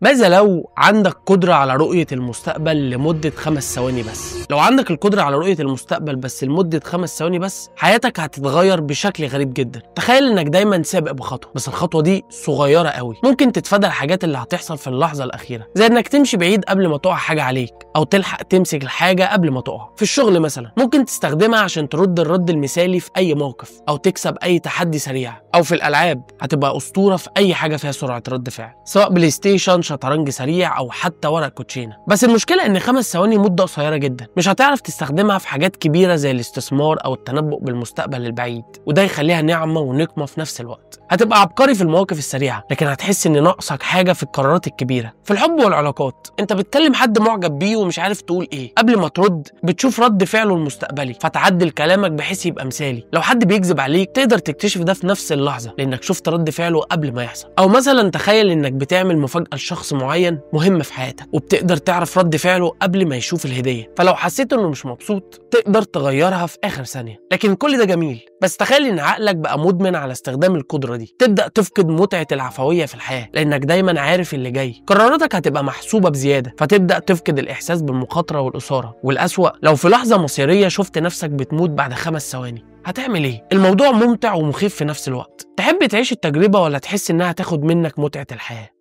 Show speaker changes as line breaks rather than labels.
ماذا لو عندك قدرة على رؤية المستقبل لمدة 5 ثواني بس؟ لو عندك القدرة على رؤية المستقبل بس لمدة 5 ثواني بس، حياتك هتتغير بشكل غريب جدا. تخيل انك دايما سابق بخطوة، بس الخطوة دي صغيرة قوي، ممكن تتفادى الحاجات اللي هتحصل في اللحظة الأخيرة، زي انك تمشي بعيد قبل ما تقع حاجة عليك، او تلحق تمسك الحاجة قبل ما تقع. في الشغل مثلا ممكن تستخدمها عشان ترد الرد المثالي في أي موقف، أو تكسب أي تحدي سريع، أو في الألعاب هتبقى أسطورة في أي حاجة فيها سرعة رد فعل، سواء بلاي ستيشن، شطرنج سريع، أو حتى ورق كوتشينة. بس المشكلة إن 5 ثواني مدة قصيرة جدا، مش هتعرف تستخدمها في حاجات كبيرة زي الاستثمار أو التنبؤ بالمستقبل البعيد، وده يخليها نعمة ونقمة في نفس الوقت. هتبقى عبقري في المواقف السريعة، لكن هتحس إن ناقصك حاجة في القرارات الكبيرة. في الحب والعلاقات، أنت بتكلم حد معجب بيه ومش عارف تقول إيه، قبل ما ترد بتشوف رد فعله المستقبلي، فتعدل كلامك بحيث يبقى مثالي. لو حد بيكذب عليك تقدر تكتشف ده في نفس اللحظة، لأنك شفت رد فعله قبل ما يحصل. أو مثلا تخيل إنك بتعمل مفاجأة لشخص معين مهم في حياتك، وبتقدر تعرف رد فعله قبل ما يشوف الهدية، فلو حسيت إنه مش مبسوط تقدر تغيرها في آخر ثانية. لكن كل ده جميل، بس تخيل إن عقلك بقى مدمن على استخدام القدرة دي، تبدأ تفقد متعة العفوية في الحياة، لأنك دايما عارف اللي جاي. قراراتك هتبقى محسوبة بزيادة، فتبدأ تفقد الإحساس بالمخاطرة والإثارة. والأسوأ لو في لحظة مصيرية شفت نفسك بتموت بعد 5 ثواني، هتعمل ايه؟ الموضوع ممتع ومخيف في نفس الوقت. تحب تعيش التجربة ولا تحس انها تاخد منك متعة الحياة؟